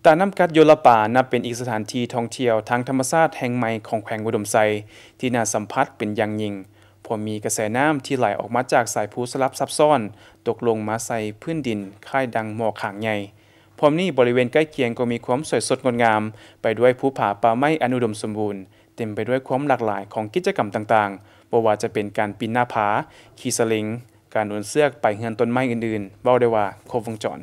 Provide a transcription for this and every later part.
ຕານ້ຳກັດໂຍລະປາ ນັບເປັນອີກສະຖານທີ່ທ່ອງທ່ຽວທາງທຳມະຊາດແຫ່ງໃໝ່ຂອງແຂວງອຸດົມໄຊ ທີ່ໜ້າສຳຜັດເປັນຢ່າງຍິ່ງ, ເພາະມີກະແສນ້ຳທີ່ໄຫຼອອກມາຈາກສາຍພູສະຫຼັບຊັບຊ້ອນ ຕົກລົງມາໃສ່ພື້ນດິນຄ້າຍດັ່ງໝໍ້ຂ້າງໃຫຍ່. ພ້ອມນີ້, ບໍລິເວນໃກ້ຄຽງກໍມີຄວາມສວຍສົດງົດງາມ ໄປດ້ວຍພູຜາປ່າໄມ້ອັນອຸດົມສົມບູນ, ເຕັມໄປດ້ວຍຄວາມຫຼາກຫຼາຍຂອງກິດຈະກຳຕ່າງໆ, ບໍ່ວ່າຈະເປັນການປີນໜ້າຜາ, ຂີ່ສະລິງ, ການໂອນເຊືອກໄປເຮືອນຕົ້ນໄມ້ອື່ນໆ, ເວົ້າໄດ້ວ່າຄົບວົງຈອນ.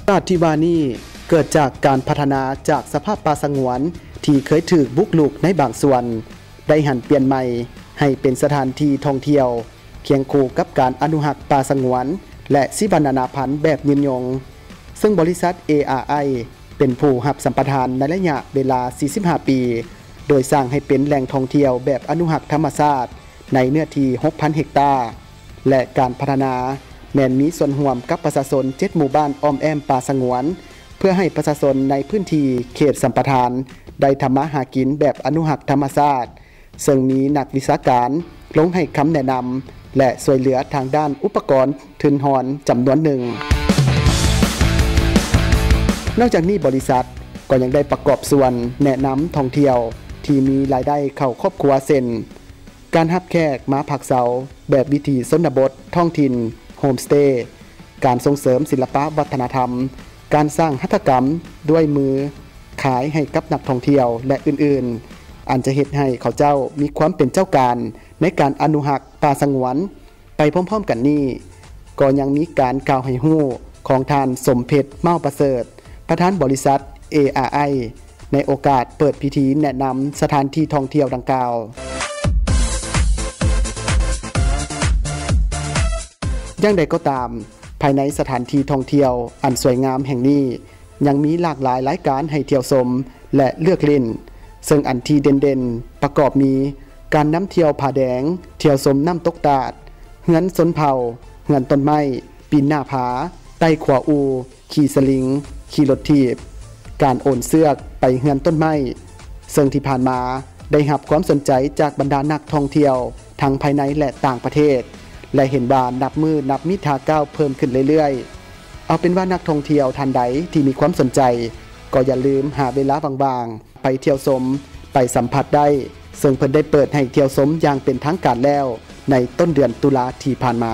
ຕາດທີ່ວ່ານີ້ເກີດຈາກການພັດທະນາຈາກສະພາບປ່າສະຫງວນທີ່ເຄີຍຖືກບຸກລຸກໃນບາງສ່ວນ, ໄດ້ຫັນປ່ຽນໃໝ່ໃຫ້ເປັນສະຖານທີ່ທ່ອງທ່ຽວ ຄຽງຄູ່ກັບການອະນຸຮັກປ່າສະຫງວນ ແລະ ຊີວະນານາພັນແບບຍືນຍົງ, ເຊິ່ງບໍລິສັດ ເອອາໄອ ເປັນຜູ້ຮັບສຳປະທານໃນໄລຍະເວລາສີ່ສິບຫ້າປີ, ໂດຍສ້າງໃຫ້ເປັນແຫຼ່ງທ່ອງທ່ຽວແບບອະນຸຮັກທຳມະຊາດ ໃນເນື້ອທີ່ຫົກພັນເຮັກຕາ ແລະ ການພັດທະນາແມ່ນມີສ່ວນຮ່ວມກັບປະຊາຊົນເຈັດໝູ່ບ້ານອ້ອມແອ້ມປ່າສະຫງວນ ເພື່ອໃຫ້ປະຊາຊົນໃນພື້ນທີ່ເຂດສຳປະທານໄດ້ທຳມາຫາກິນແບບອະນຸຮັກທຳມະຊາດ, ເຊິ່ງມີນັກວິຊາການລົງໃຫ້ຄຳແນະນຳ ແລະ ຊ່ວຍເຫຼືອທາງດ້ານອຸປະກອນທຶນຮອນຈຳນວນໜຶ່ງ. ນອກຈາກນີ້, ບໍລິສັດກໍຍັງໄດ້ປະກອບສ່ວນແນະນຳທ່ອງທ່ຽວທີ່ມີລາຍໄດ້ເຂົ້າຄອບຄົວ ເຊັ່ນ ການຮັບແຂກມາພັກເຊົາແບບວິຖີຊົນນະບົດທ້ອງຖິ່ນ, ໂຮມສະເຕ, ການສົ່ງເສີມສິລະປະວັດທະນະທຳ, ການສ້າງຫັດຖະກຳດ້ວຍມືຂາຍໃຫ້ກັບນັກທ່ອງທ່ຽວ ແລະ ອື່ນໆ, ອັນຈະເຮັດໃຫ້ເຂົາເຈົ້າມີຄວາມເປັນເຈົ້າການໃນການອະນຸຮັກປ່າສະຫງວນ. ໄປພ້ອມໆກັນນີ້, ກໍຍັງມີການກ່າວໃຫ້ຮູ້ຂອງທ່ານ ສົມເພັດ ເມົາປະເສີດ, ປະທານບໍລິສັດ ເອອາໄອ ໃນໂອກາດເປີດພິທີແນະນຳສະຖານທີ່ທ່ອງທ່ຽວດັ່ງກ່າວ. ຢ່າງໃດກໍຕາມ, ພາຍໃນສະຖານທີ່ທ່ອງທ່ຽວອັນສວຍງາມແຫ່ງນີ້ ຍັງມີຫຼາກຫຼາຍລາຍການໃຫ້ທ່ຽວຊົມ ແລະ ເລືອກຫຼິ້ນ, ເຊິ່ງອັນທີ່ເດັ່ນໆປະກອບມີ ການນຳທ່ຽວຜາແດງ, ທ່ຽວຊົມນ້ຳຕົກຕາດ, ເຮືອນຊົນເຜົ່າ, ເຮືອນຕົ້ນໄມ້, ປີນໜ້າຜາ, ໄຕ່ຂົວອູ່, ຂີ່ສະລິງ, ຂີ່ລົດຖີບ, ການໂອນເຊືອກໄປເຮືອນຕົ້ນໄມ້, ເຊິ່ງທີ່ຜ່ານມາໄດ້ຮັບຄວາມສົນໃຈຈາກບັນດານັກທ່ອງທ່ຽວທັງພາຍໃນ ແລະ ຕ່າງປະເທດ ແລະ ເຫັນວ່ານັບມື້ນັບມີທ່າກ້າວເພີ່ມຂຶ້ນເລື້ອຍໆ. ເອົາເປັນວ່ານັກທ່ອງທ່ຽວທ່ານໃດທີ່ມີຄວາມສົນໃຈ ກໍຢ່າລືມຫາເວລາວ່າງໆ ໄປທ່ຽວຊົມ, ໄປສຳຜັດໄດ້, ເຊິ່ງເພິ່ນໄດ້ເປີດໃຫ້ທ່ຽວຊົມຢ່າງເປັນທາງການແລ້ວໃນຕົ້ນເດືອນຕຸລາທີ່ຜ່ານມາ.